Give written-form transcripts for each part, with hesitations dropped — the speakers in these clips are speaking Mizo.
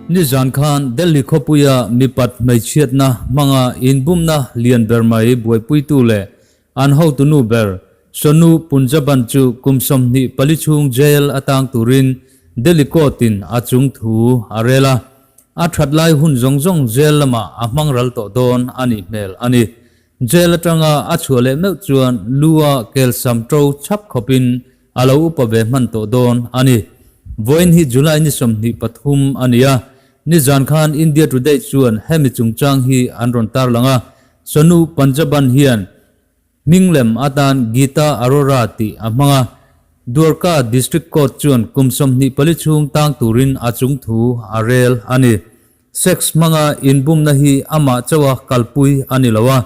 Nizan khan Delhi khawpuia mipat hmeichhiatna hmanga inbumna lian ber mai buaipuitu leh an hotunu ber Sonu Punjaban chu kum 24 chhung jail atang turin Delhi court-in a chung thu a rel a. A that lai hun zawng zawng jail lamah a hmang ral tawh dawn a nih hmel a ni. Jail atanga a chhuah leh meuh chuan lu-a kelsam ṭo chhap khawpin a lo upa ve hman tawh dawn a ni. Vawiin hi July ni 23 a ni a, nizan khan India Today chuan hemi chungchang hi an rawn tarlang a, Sonu Panjaban hian hminglem atan Geeta Arora tih a hmang a, Dwarka District Court chuan kum 24 chhung tang turin a chungthu a rel a ni. Sex hmanga inbumna hi amah chauha kalpui a ni lo a,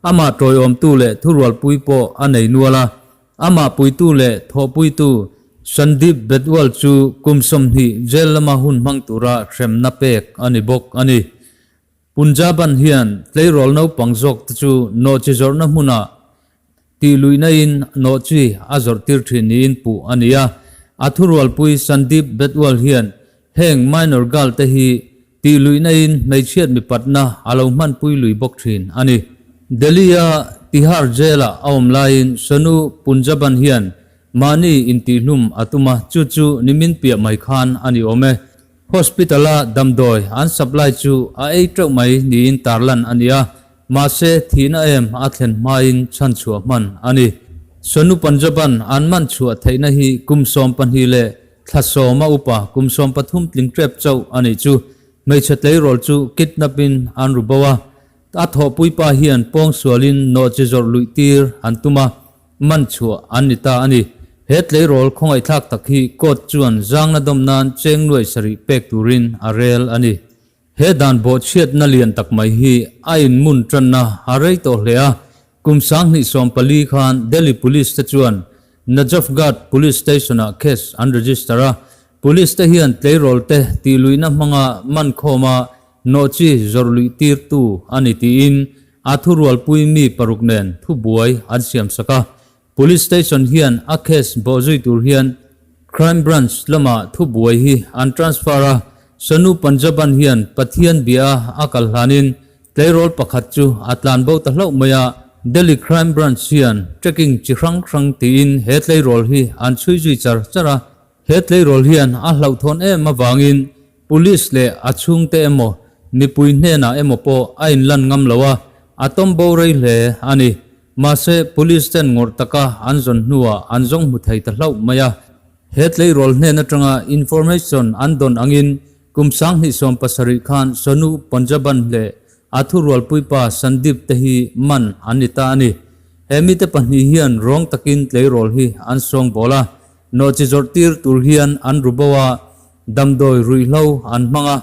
amah tawiawmtu leh thurualpui pawh a nei nual a. Amah puitu leh thawhpuitu Sandeep Bedwal chu kum 20 jail lama hun hmang tura hremna pek a ni bawk a ni. Punjaban hian tleirawl naupang zawk te chu nawhchi zawrhna hmunah tihluihna in nawhchi a zawrh tir thin niin puh a ni a. A thurualpui Sandeep Bedwal hian heng minor girl te hi tihluihna in hmeichhiat mipatna a lo hmanpui lui bawk thin a ni. Delhi-a Tihar Jail-ah a awm laiin Sonu Punjaban hian mahni intihhlum a tum a, chu chu nimin piah mai khan a ni awm e. Hospital-a damdawi an supply chu a ei teuh mai niin tarlan a ni a, mahse thihna em a thlen hmain chhanchhuah hman a ni. Sonu Punjaban an man chhuah theihna hi kum 12 leh thla 10 a upa kum 13 tling tep chauh a nih chu. Hmeichhe tleirawl chu kidnap in an ru bo a, a thawhpuipa hian pawngsualin nawhchi zawrh luih tir an tum a, man chhuah an ni ta a ni. He tleirawl khawngaihthlak tak hi court chuan zangna dawm nan cheng nuai sarih pek turin a rel a ni. He dan bawhchhiatna lian tak mai hi a inmun tanna a rei tawh hle a, kum 2014 khan Delhi Police te chuan Najafgarh Police Station-ah case an register a, Police te hian tleirawl te tihluihna hmanga man khawma nawhchi zawrh luih tirtu a ni tiin a thurualpui mi paruk nen thubuai an siamsak a. Police Station hian a case bawhzui tur hian Crime Branch lamah thubuai hi an transfer a, Sonu Punjaban hian Pathian bia a kal hlanin tleirawl pakhat chu a tlan bo ta hlauh mai a, Delhi Crime Branch hian tracking chi hrang hrang tiin he tleirawl hi an chhui zui char char a. He tleirawl hian a hlauhthawn em avangin Police leh a chhungte emaw mipui hnenah emaw pawh a inlan ngam lo a, a tawm bo rei hle a ni. Mahse, Police ten ngawrh taka an zawn hnuah an zawng hmu thei ta hlauh mai a. He tleirawl hnen atanga information an dawn angin kum 2017 khan Sonu Punjaban leh a thurualpuipa Sandeep te hi man an ni ta a ni. He mite pahnih hian rawng takin tleirawl hi an sawngbawl a, nawhchi zawrh tir tur hian an ru bo a, damdawi ruihhlo an hmang a,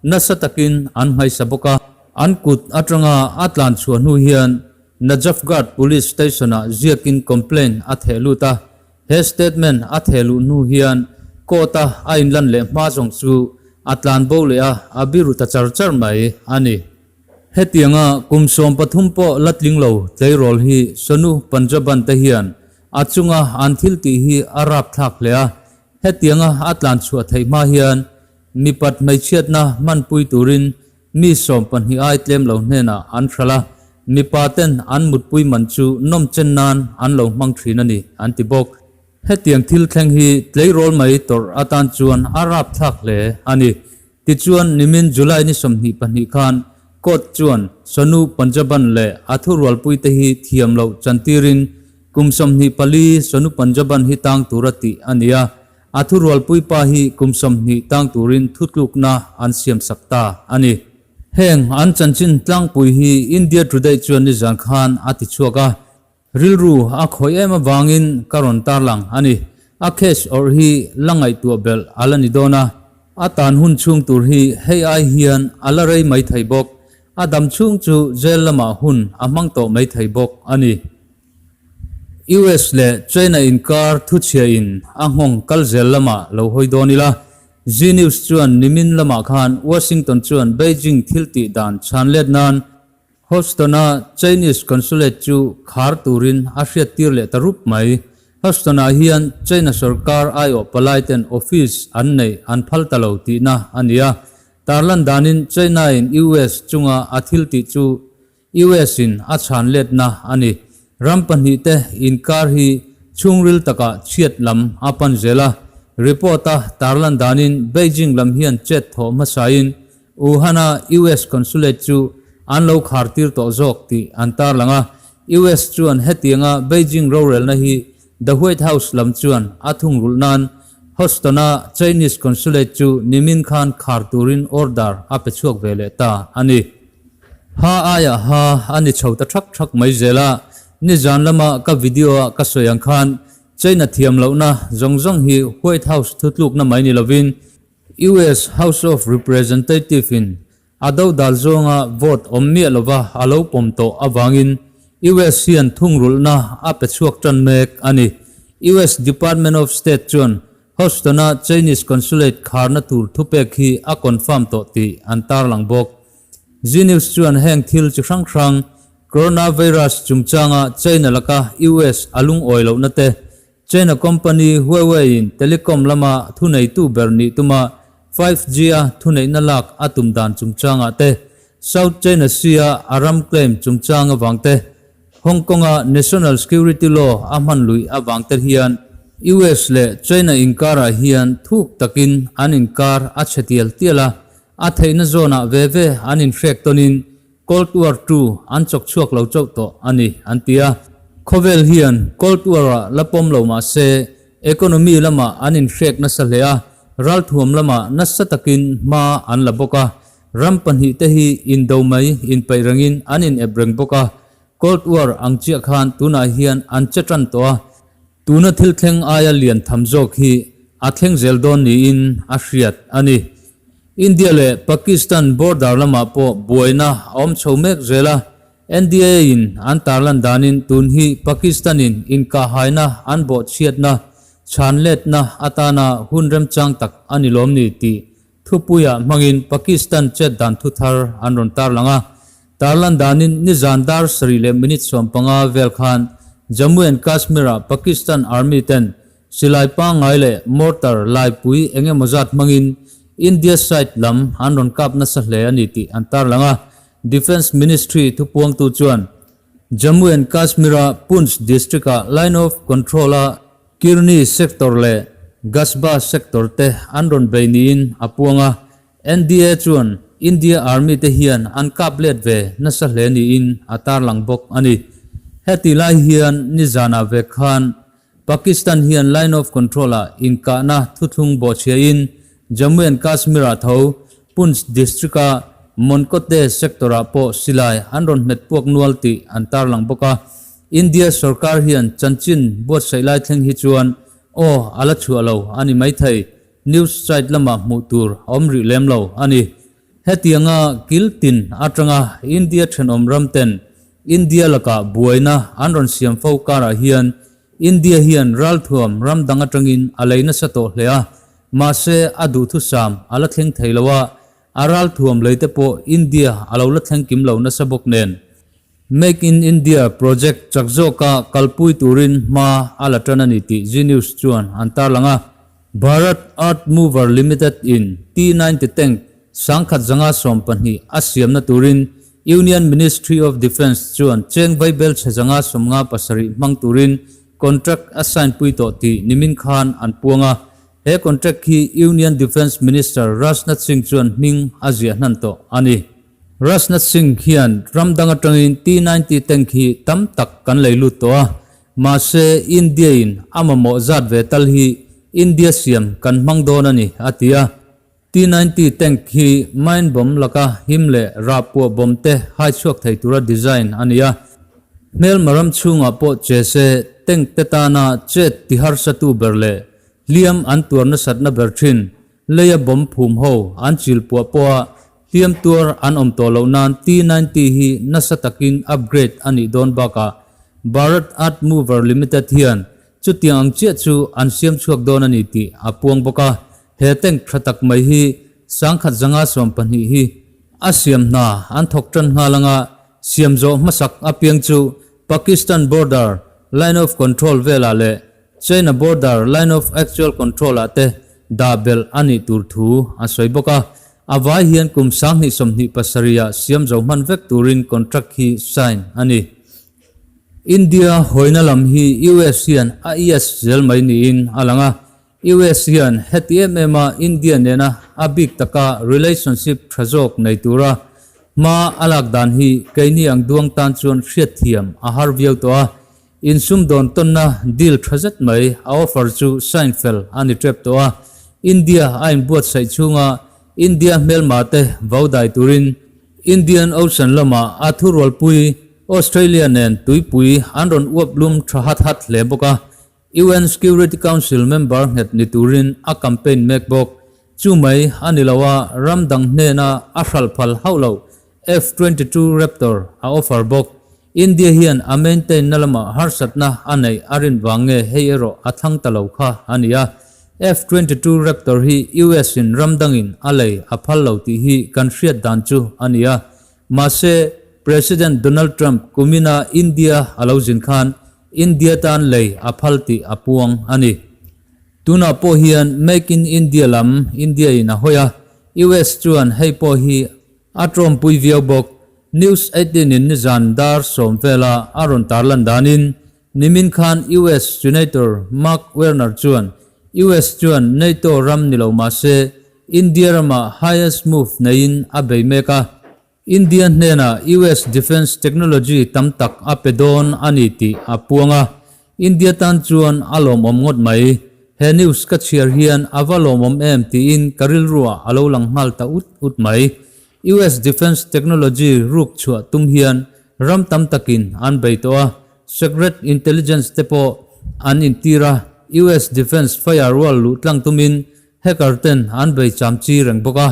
nasa takin an hmaisa bawk a. An kut atanga a tlan chhuah hnu hian Najafgarh Police Station-ah ziakin complaint a theh lut a, he statement a theh luh hnu hian court-a a inlan leh hma zawng chu a tlan bo leh a, a biru ta char char mai a ni. Hetianga kum 13 pawh la tling lo tleirawl hi Sonu Punjaban te hian a chunga an thil tih hi a rapthlak hle a, hetianga a tlan chhuah theih hma hian mipat hmeichhiatna hmanpui turin mi 12 ai tlem lo hnenah an hralh a, mipa ten an mutpui man chu nawm chen nan an lo hmang thin a ni, an ti bawk. Hetiang thil thleng hi tleirawl mai tawrh atan chuan a rapthlak hle a ni. Tichuan, nimin July ni 22 khan court chuan Sonu Punjaban leh a thurualpui te hi thiam loh chantirin kum 24 Sonu Punjaban hi tang tura tih a ni a, a thurualpui pa hi kum 20 tang turin thutlukna an siamsak ta a ni. Heng an chanchin tlangpui hi India Today chuan nizan khan a ti chhuak a. Rilru a khawih em avangin ka rawn tarlang a ni. A case awrh hi la ngaihtuah belh a la ni dawn a, a tan hun chhung tur hi hei ai hian a la rei mai thei bawk. A dam chhung chu jail lamah hun a hmang tawh mai thei bawk a ni. US leh China inkar thuchhia in a nghawng kal zel lamah lo hawi dawn ila, Zee News chuan nimin lamah khan Washington chuan Beijing thil tih dan chhan let nan Houston-a Chinese Consulate chu khar turin a hriattir leh ta rup mai. Houston-ah hian China sorkar aiawh palaiten office an neih an phal ta lo tihna a ni a. Tarlan danin China-in US chunga a thil tih chu US-in a chhan letna a ni. Ram pahnihte inkar hi chhungril takah chhiat lam a pan zel a. Report-a tarlan danin Beijing lam hian chet thawh hmasain Wuhan-a US consulate chu an lo khar tir tawh zawk tih an tarlang a. US chuan hetianga Beijing rorelna hi The White House lam chuan a thungrulh nan Houston-a Chinese consulate chu nimin khan khar turin order a pe chhuak ve leh ta a ni. Ha aiah ha a ni chho ta thak thak mai zel a, nizan lama ka video-a ka sawi ang khan China thiam lohna zawng zawng hi White House thutlukna mai ni lovin US House of Representative-in a dodal zawnga vote awm miah lova a lo pawm tawh avangin US hian thungrulhna a pe chhuak tan mek a ni. US Department of State chuan Houston-a Chinese Consulate kharna tur thupek hi a confirm tawh tih an tarlang bawk. Zee News chuan heng thil chi hrang hrang, Coronavirus chungchanga China laka US a lungawi lohna te, China company Huawei-in telecom lama thuneitu ber nih tuma 5G-a thuneihna lak a tum dan chungchangah te, South China Sea-a a ram claim chungchang avang te, Hong Kong-a National Security Law a hman luih avang te hian US leh China inkarah hian thuk takin an inkar a chhe tial tial a, a theihna zawnah ve ve an inhrek tawnin Cold War ii an chawk chhuak lo chauh tawh a ni, an ti a. Khawvel hian Cold War-a la pawm lo mah se, economy lamah an inhrek nasa hle a, ralthuam lamah nasa takin hma an la bawk a. Ram pahnihte hi indo mai inpeih rengin an inep reng bawk a, Cold War ang chiah khan tunah hian an che tan tawh a, tuna thil thleng aia lian tham zawk hi a thleng zel dawn niin a hriat a ni. India leh Pakistan border lamah pawh buaina a awm chho mek zel a, NDA-in an tarlan danin tun hi Pakistan-in inkahhaina an bawhchhiatna chhanletna atana hun remchang tak a ni lawm ni tih Thupuiah hmangin Pakistan chet dan thu thar an rawn tarlang a, tarlan danin nizan dar sarih leh minute 15 vel khan Jammu and Kashmir-ah Pakistan Army ten silai pangngai leh mortar laipui eng emaw zat hmangin India side lam an rawn kap nasa hle a ni tih an tarlang a, Defence Ministry thupuangtu chuan Jammu and Kashmir-a Poonch district-ah Line of Control-a Kirni sector leh Gasba sector te an rawn bei niin a puang a, NDA chuan India Army te hian an kap let ve nasa hle niin a tarlang bawk a ni. Heti lai hian nizanah ve khan Pakistan hian Line of Control-ah inkahna thuthlung bawhchhiahin Jammu and Kashmir-ah tho Poonch district-a Monkote sector-ah pawh silai an rawn hmet puak nual tih an tarlang bawk a. India sorkar hian chanchin buatsaih lai thleng hi chuan aw a la chhuah lo a ni maithei, news site lamah hmuh tur a awm rih lem lo a ni. Hetianga kil tin atanga India thenawm ram ten India lakah buaina an rawn siam fo karah hian India hian ralthuam ram dang atangin a lei nasa tawh hle a, mahse a duhthusam a la thleng thei lo a, a ralthuam lei te pawh India a lo la thleng kim lo nasa bawk nen. Make in India project chak zawka kalpui turin hma a la tan a ni tih Zee News chuan an tarlang a. Bharat Earth Mover Limited in T-90 tank 1112 a siamna turin Union Ministry of Defence chuan cheng vaibel chhe 157 hmang turin contract a sign pui tawh tih nimin khan an puang a. He contract hi Union Defence Minister Rajnath Singh chuan hming a ziah hnan tawh a ni. Rajnath Singh hian ram dang atangin T-90 tank hi tam tak kan lei lut tawh a, mahse India-in a mamawh zat ve tal hi India siam kan hmang dawn a ni, a ti a. T-90 tank hi mine bomb laka him leh rah puah bomb te hai chhuak thei tura design a ni a. Hmelma ram chhungah pawh che se tank te tana chet ti harsatu ber leh hliam an tuar nasatna ber thin Leia bomb phum ho an chil puah pawha hliam tuar an awm tawh loh nan T-90 hi nasa takin upgrade a nih dawn bakah Bharat Earth Mover Limited hian chutiang ang chiah chu an siam chhuak dawn a ni tih a puang bawk a. He tank tha tak mai hi 1112 hi a siam hna an thawk tan nghal anga siam zawh hmasak apiang chu Pakistan border, Line of Control velah leh. China border Line of Actual Control ah te dah belh a nih tur thu a sawi bawk a. A vai hian kum 2027 ah siam zo hman vek turin contract hi sign a ni. India hawina lam hi US hian a ias zel mai niin a lang a. US hian heti em em a India nena a bik taka relationship tha zawk nei tura hma a lak dan hi keini ang duang tan chuan hriatthiam a har viau tawh a. Insumdawn tawnna deal tha zet mai a offer chu sign fel a ni tep tawh a. India a inbuatsaih chhunga India hmelma te vau dai turin Indian Ocean lama a thurualpui Australia nen tuipui an rawn uap lum tha hat hat hle bawk a. UN Security Council member nghet ni turin a campaign mek bawk. Chu mai a ni lo a, ram dang hnena a hralh phal hauh loh F-22 Raptor a offer bawk. India hian a maintain na lamah harsatna a neih a rin vang nge hei erawh a thlang ta lo kha a ni a. F-22 Raptor hi US in ram dangin a lei a phal lo tih hi kan hriat dan chu a ni a. Mahse, President Donald Trump kumina India a lo zin khan India tan lei a phal tih a puang a ni. Tunah pawh hian Make in India lam India in a hawi a, US chuan hei pawh hi a tawmpui viau bawk. News 18 in nizan dar sawm vela a rawn tarlan danin nimin khan US Senator Mark Werner chuan US chuan NATO ram ni lo mahse India ramah highest move neiin a bei mek a, India hnenah US defence technology tam tak a pe dawn a ni tih a puang a, India tan chuan a lawmawm ngawt mai. He news ka chhiar hian a va lawmawm em tiin ka rilruah a lo lang nghal ta ut ut mai. US defence technology ruk chhuah tum hian ram tam takin an bei tawh a, secret intelligence te pawh an intir a, US defence firewall luh tlang tumin Hacker ten an bei cham chi reng bawk a,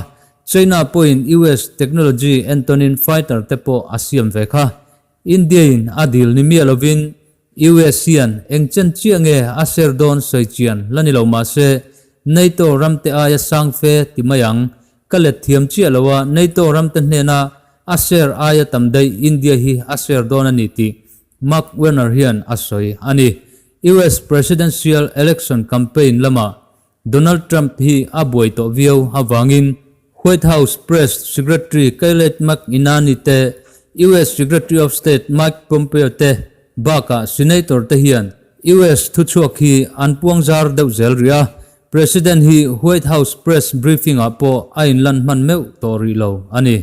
China pawhin US technology entawnin fighter te pawh a siam ve kha. India in a dil ni miah lovin US hian eng chen chiah nge a share dawn sawi chian la ni lo mahse NATO ram te aia sang fe ti mai ang. Ka let thiam chiah lo a, NATO ram te hnena a share aia tam daih India hi a share dawn a ni tih Mark Werner hian a sawi a ni. US Presidential Election campaign lamah Donald Trump hi a buai tawh viau avangin White House Press Secretary Kayleigh McEnany te, US Secretary of State Mike Pompeo te bakah Senator te hian US thuchhuak hi an puangzar deuh zel rih a, President hi White House Press briefing-ah pawh a inlan hman meuh tawh rih lo a ni.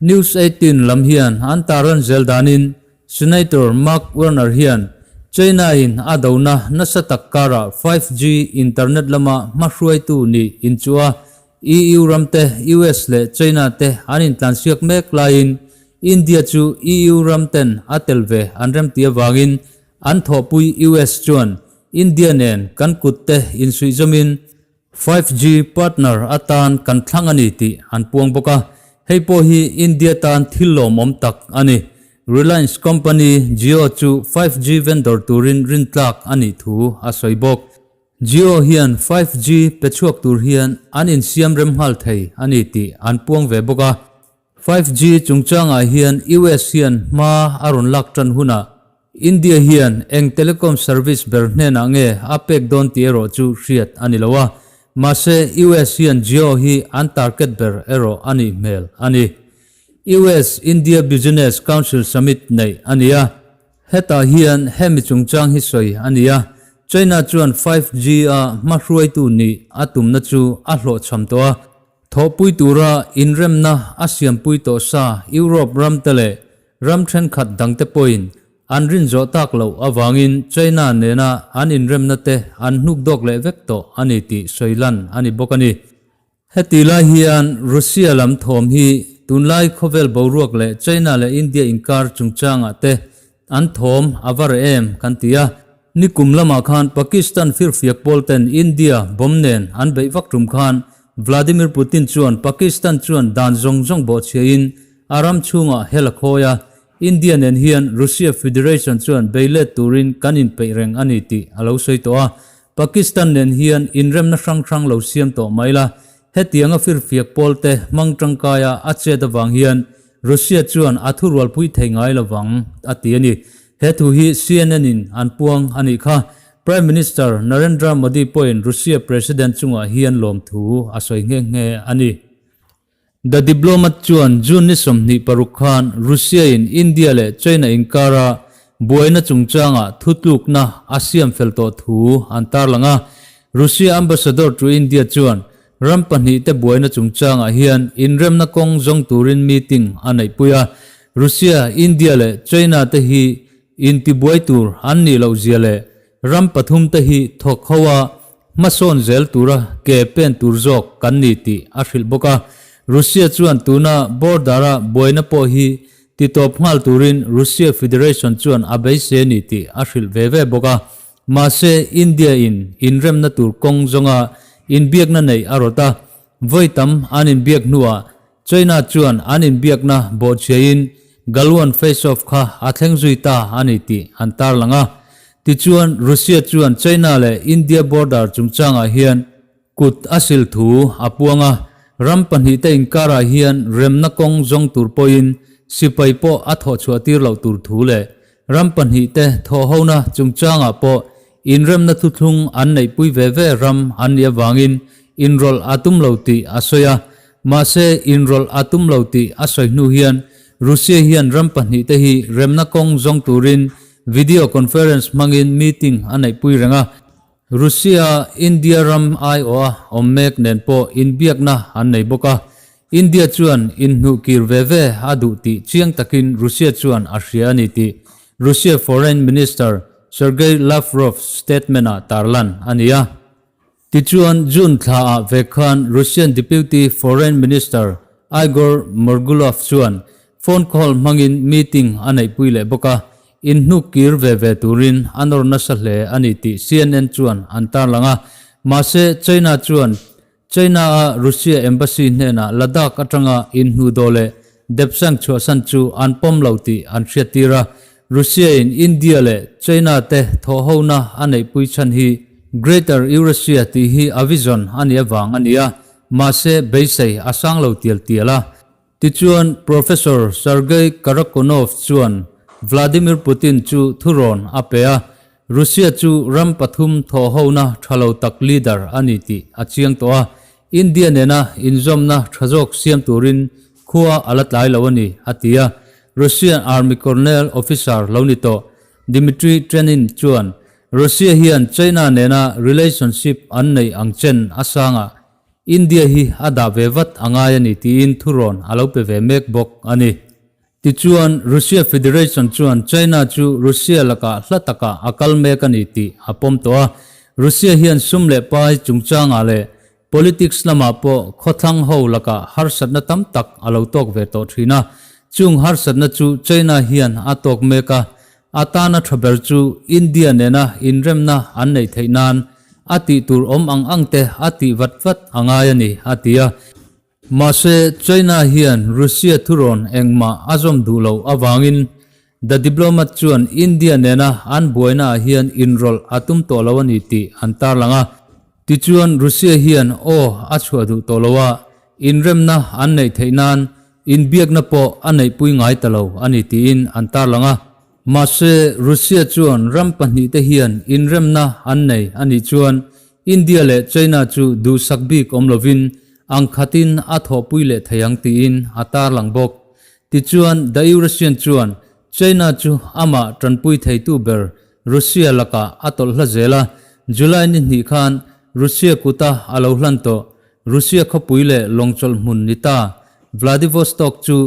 News 18 lam hian an tarlan zel danin Senator Mark Warner hian China-in a dona nasa tak karah 5G internet lama hmahruaitu nih inchuh a, EU ramte US leh China te an intlansiak mek laiin India chu EU ramten a tel ve an remti avangin an thawhpui US chuan India nen kan kutte insuihzawmin 5G partner atan kan thlang a ni tih an puang bawk a, hei pawh hi India tan thil lawmawm tak a ni. Reliance company Jio chu 5G vendor turin rintlak a nih thu a sawi bawk. Jio hian 5G pe chhuak tur hian an insiam rem nghal thei a ni tih an puang ve bawk a. 5G chungchangah hian US hian hma a rawn lak tan hunah India hian eng telecom service ber hnenah nge a pek dawn tih erawh chu hriat a ni lo a, mahse US hian Jio hi an target ber erawh a nih hmel a ni. US India Business Council Summit neih a ni a, hetah hian hemi chungchang hi sawi a ni a, China chuan 5G a hmahruaitu nih a tumna chu a hlawhchham tawh a, Thawhpui tura inremna a siampui tawh sa Europe ramte leh ram thenkhat dangte pawhin an rin zawh tak loh avangin China nena an inremna te an hnuk dawk leh vek tawh a ni tih sawi lan a ni bawk a ni. Heti lai hian Russia lam thawm hi tunlai khawvel boruak leh China leh India inkar chungchangah te An thawm a va reh em kan ti a. Nikum lamah khan Pakistan firfiak pawl ten India bomb nen an beih vak tum khan Vladimir Putin chuan Pakistan chuan dan zawng zawng bawhchhiahin a ram chhungah hel a khawi a, India nen hian Russia Federation chuan bei let turin kan inpeih reng a ni tih a lo sawi tawh a. Pakistan nen hian inremna hrang hrang lo siam tawh mai la, hetianga firfiak pawl te hmang tangkaia a chet avang hian Russia chuan a thurualpui thei ngai lovang, a ti a ni. He thu hi CNN in an puang a nih kha. Prime Minister Narendra Modi pawhin Russia President chungah hian lawmthu a sawi nghe nghe a ni. The Diplomat chuan June ni 26 khan Russia-in India leh China inkara buaina chungchangah thutlukna a siam fel tawh thu an tarlang a. Russia Ambassador to India chuan ram pahnihte buaina chungchangah hian inremna kawng zawng turin meeting a neihpui a. Russia, India leh China te hi Intibuai tur an nih loh zia leh ram pathum te hi thawk ho a hmasawn zel tura ke pen tur zawk kan ni tih a hrilh bawk a. Russia chuan tuna border-a buaina pawh hi titawp nghal turin Russia Federation chuan a beisei a ni tih a hrilh ve ve bawk a. Mahse, India in inremna tur kawng zawnga inbiakna neih a rawt a, vawi tam an inbiak hnuah China chuan an inbiakna bawhchhiain Galwan face-off kha a thleng zui ta a ni tih an tarlang a. Tichuan, Russia chuan China leh India border chungchangah hian kut a sil thu a puang a, ram pahnihte inkarah hian remna kawng zawng tur pawhin sipai pawh a thawhchhuah tir loh tur thu leh ram pahnihte thawhhona chungchangah pawh inremna thuthlung an neihpui ve ve ram an nih avangin inrawlh a tum lo tih a sawi a. Mahse, inrawlh a tum lo tih a sawi hnu hian Russia hian ram pahnihte hi remna kawng zawng turin video conference hmangin meeting a neihpui reng a. Russia, India ram aiawha awm mek nen pawh inbiakna an nei bawk a. India chuan inhnuh kir ve ve a duh tih chiang takin Russia chuan a hria a ni tih Russia Foreign Minister Sergei Lavrov statement-ah tarlan a ni a. Tichuan, June thlaah ve khan Russian Deputy Foreign Minister Igor Morgulov chuan phone call hmangin meeting a neihpui leh bawk a, inhnuk kir ve ve turin a nawr nasa hle a ni tih CNN chuan an tarlang a. Mahse, China chuan China-a Russia Embassy hnenah Ladakh atanga inhnuh dawh leh Depsang chhuahsan chu an pawm lo tih an hriattir a, Russia-in India leh China te thawhhona a neihpui chhan hi Greater Eurasia tih hi a vision a nih avang a ni a, mahse beisei a sang lo tial tial a. Tichuan, Professor Sergei Karakonov chuan Vladimir Putin chu thurawn a pe a, Russia chu ram pathum thawhhona tha lo tak leader a ni tih a chiang tawh a, India nena inzawmna tha zawk siam turin khua a la tlai lo a ni, a ti a. Russian Army Colonel officer lo ni tawh Dmitry Trenin chuan Russia hian China nena relationship an neih ang chen a sangah India hi a dah ve vat a ngai a ni tiin thurawn a lo pe ve mek bawk a ni. Tichuan, Russia Federation chuan China chu Russia lakah hla takah a kal mek a ni tih a pawm tawh a. Russia hian sum leh pai chungchangah leh politics lamah pawh khawthlang ho lakah harsatna tam tak a lo tawk ve tawh thin a. Chung harsatna chu China hian a tawk mek a, a tana tha ber chu India nena inremna an neih theih nan a tih tur awm ang ang te a tih vat vat a ngai a ni, a ti a. Mahse, China hian Russia thurawn engmah a zawm duh loh avangin The Diplomat chuan India nena an buainaah hian inrawlh a tum tawh lo a ni tih an tarlang a. Tichuan, Russia hian aw a chhuah duh tawh lo a, inremna an neih theih nan inbiakna pawh a neihpui ngai ta lo a ni tiin an tarlang a. Mahse, Russia chuan ram pahnihte hian inremna an nei a nih chuan India leh China chu duhsak bik awm lovin ang khatin a thawhpui leh thei ang tiin a tarlang bawk. Tichuan, The Eurasian chuan China chu amah tanpui theitu ber Russia lakah a tawlh hla zel a, July ni hnih khan Russia kuta a lo hlan tawh Russia khawpui leh lawngchawlh hmun ni ta Vladivostok chu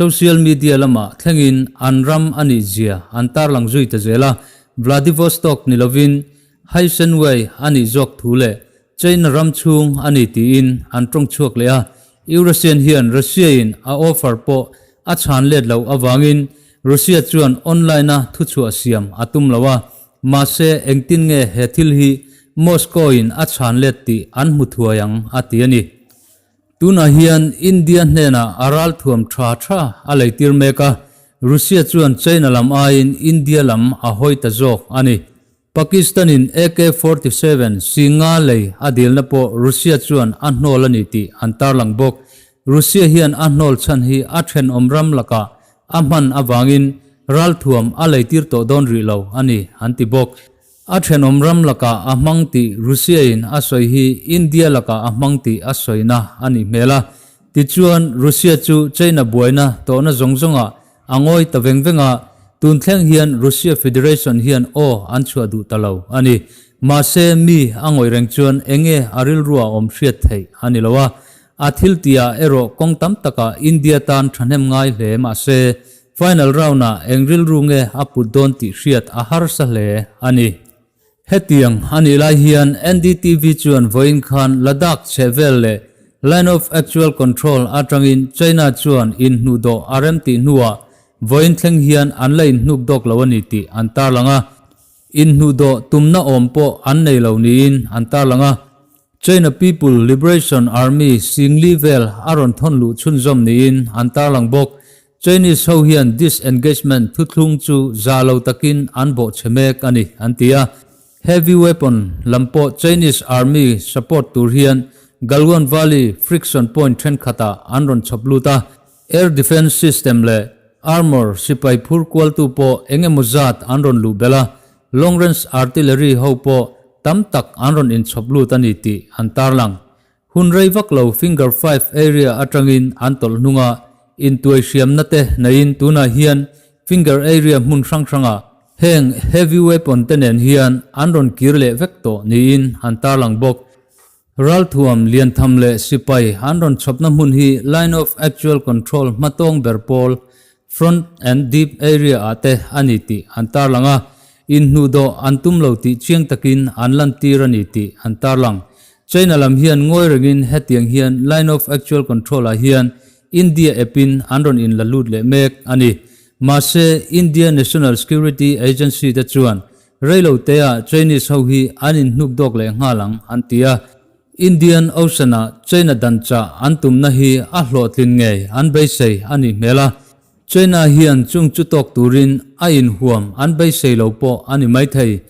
Social media lamah thlengin an ram a nih zia an tarlang zui ta zel a, Vladivostok ni lovin Haishenwei a nih zawk thu leh China ram chhung a ni tiin an tawng chhuak leh a, Eurasian hian Russia-in a offer pawh a chhan let loh avangin Russia chuan online-a thuchhuah siam a tum lo a, mahse engtin nge he thil hi Moscow-in a chhan let tih an hmu thuai ang a ti a ni. Tunah hian India hnenah a ralthuam tha tha a leitir mek a, Russia chuan China lam aiin India lam a hawi ta zawk a ni. Pakistan-in AK 47 si nga lei a dilna pawh Russia chuan a hnawl a ni tih an tarlang bawk. Russia hian a hnawl chhan hi a thenawm ram lakah a hman avangin ralthuam a leitir tawh dawn rih lo a ni an ti bawk. A thenawm ram lakah a hmang tih Russia-in a sawi hi India lakah a hmang tih a sawina a nih hmel a. Tichuan, Russia chu China buaina tawhna zawng zawngah a ngawi ta veng veng a, tun thleng hian Russia Federation hian aw an chhuah duh ta lo a ni. Mahse, mi a ngawih reng chuan enge a rilrua awm hriat theih a ni lo a. A thil tihah erawh kawng tam takah India tan thahnem ngai hle mahse, Final round-ah eng rilru nge a put dawn tih hriat a harsa hle a ni. Hetiang a nih lai hian NDTV chuan vawiin khan Ladakh chhehvel leh Line of Actual Control atangin China chuan inhnuhdawh a rem tih hnuah vawiin thleng hian an la inhnuk dawk lo a ni tih an tarlang a. Inhnuhdawh tumna awm pawh an nei lo niin an tarlang a. China People Liberation Army singli vel a rawn thawn luh chhunzawm niin an tarlang bawk. Chinese ho hian disengagement thuthlung chu za lo takin an bawhchhe mek a ni, an ti a. Heavy weapon lam pawh Chinese army support tur hian Galwan Valley friction point thenkhatah an rawn chhawp lut a. Air defence system leh armour sipai phur kualtu pawh eng emaw zat an rawn luh belh a. Long range artillery ho pawh tam tak an rawn inchhawp lut a ni tih an tarlang. Hun rei vak lo Finger Five area atangin an tawlh hnung a, intuai hriamna te neiin tunah hian Finger area hmun hrang hrangah heng heavy weapon te nen hian an rawn kir leh vek tawh niin an tarlang bawk. Ralthuam, Liantham leh Sipai an rawn chhawpna hmun hi Line of Actual Control hmatawng ber pawl Front and Deep area ah te a ni tih an tarlang a, inhnuhdawh an tum lo tih chiang takin an lantir a ni tih an tarlang. China lam hian ngawi rengin hetiang hian Line of Actual Control ah hian India epin an rawn inla lut leh mek a ni. Mahse, India National Security Agency te chuan reilo teah Chinese ho hi an inhnuk dawk leh nghal ang an ti a. Indian Ocean-ah China dan chah an tumna hi a hlawhtlin ngei an beisei a nih hmel a. China hian chung chu tawk turin a inhuam an beisei lo pawh a ni maithei.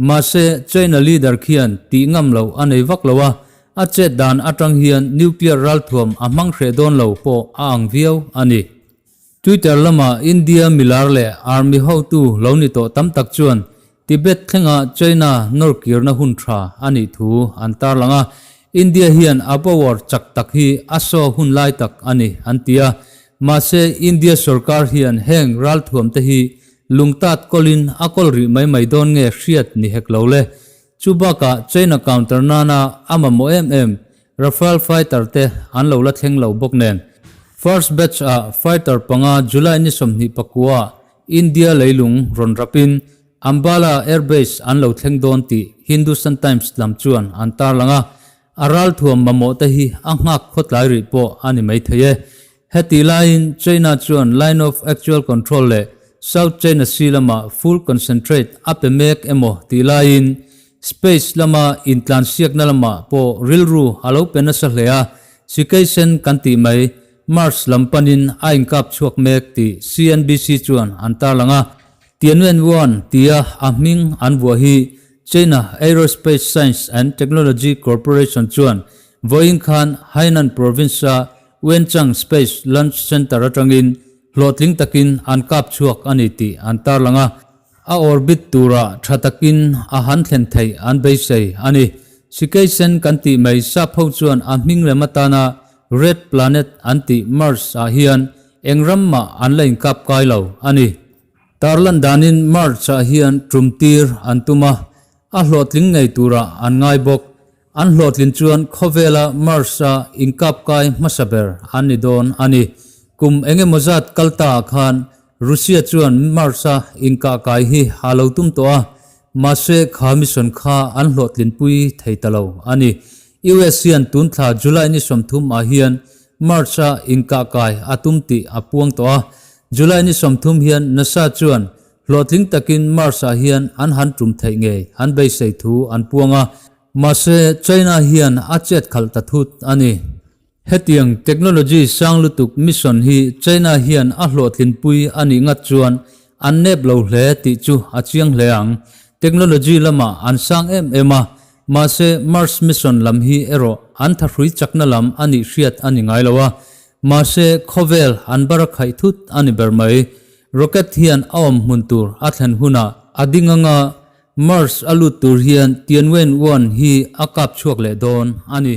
Mahse, China leader khian tih ngam loh a nei vak lo a, a chet dan atang hian nuclear ralthuam a hmang hreh dawn lo pawh a ang viau a ni. Twitter lama India milar leh army hotu lo ni tawh tam tak chuan Tibet thlenga China nawrkirna hun tha a nih thu an tarlang a, India hian a power chak tak hi a saw hun lai tak a ni an ti a. Mahse, India sorkar hian heng ralthuam te hi lungtat kawlin a kawl rih mai mai dawn nge hriat ni hek lo le. Chu bakah China counter nana a mamawh em em Rafale fighter te an lo la thleng lo bawk nen. First batch ah fighter panga July ni 29 ah India leilung rawn rapin Ambala Airbase an lo thleng dawn tih Hindustan Times lam chuan an tarlang a, a ralthuam mamawh te hi a nghak khawtlai rih pawh a ni maithei e. Hetih laiin China chuan Line of Actual Control leh South China Sea lamah full concentrate a pe mek emaw tih laiin Space lama intlansiakna lamah pawh rilru a lo pe nasa hle a, Sikeisen kan tih mai Mars lam panin a inkap chhuak mek tih CNBC chuan an tarlang a. Tianwen-1 tia a hming an vuah hi China Aerospace Science and Technology Corporation chuan vawiin khan Hainan Province-a Wenchang Space Launch Center atangin hlawhtling takin an kap chhuak a ni tih an tarlang a. A orbit turah tha takin a han thlen theih an beisei a ni. Sikeisen kan tih mai sap ho chuan a hming lem atana Red Planet an tih Mars ah hian eng ram mah an la inkap kai lo a ni. Tarlan danin Mars ah hian tum tir an tum a, a hlawhtling ngei turah an ngai bawk. An hlawhtlin chuan khawvela Mars-a inkap kai hmasa ber an ni dawn a ni. Kum eng emaw zat kal ta ah khan Russia chuan Mars-a inkah kai hi a lo tum tawh a, mahse kha mission kha an hlawhtlinpui thei ta lo a ni. US hian tun thla July ni 30 ah hian Mars-a inkah kai a tum tih a puang tawh a. July ni 30 hian NASA chuan Hlawhtling takin Mars-ah hian an han tum theih ngei an beisei thu an puang a, mahse China hian a chet khalh ta thut a ni. Hetiang technology sang lutuk mission hi China hian a hlawhtlinpui a nih ngat chuan an nep lo hle tih chu a chiang hle ang. Technology lamah an sang em em a, mahse Mars mission lam hi erawh an thahrui chakna lam a nih hriat a ni ngai lo a, mahse khawvel an bar khaih thut a ni ber mai. Rocket hian a awm hmun tur a thlen hunah a ding anga. Mars a lut tur hian Tianwen-1 hi a kap chhuak leh dawn a ni.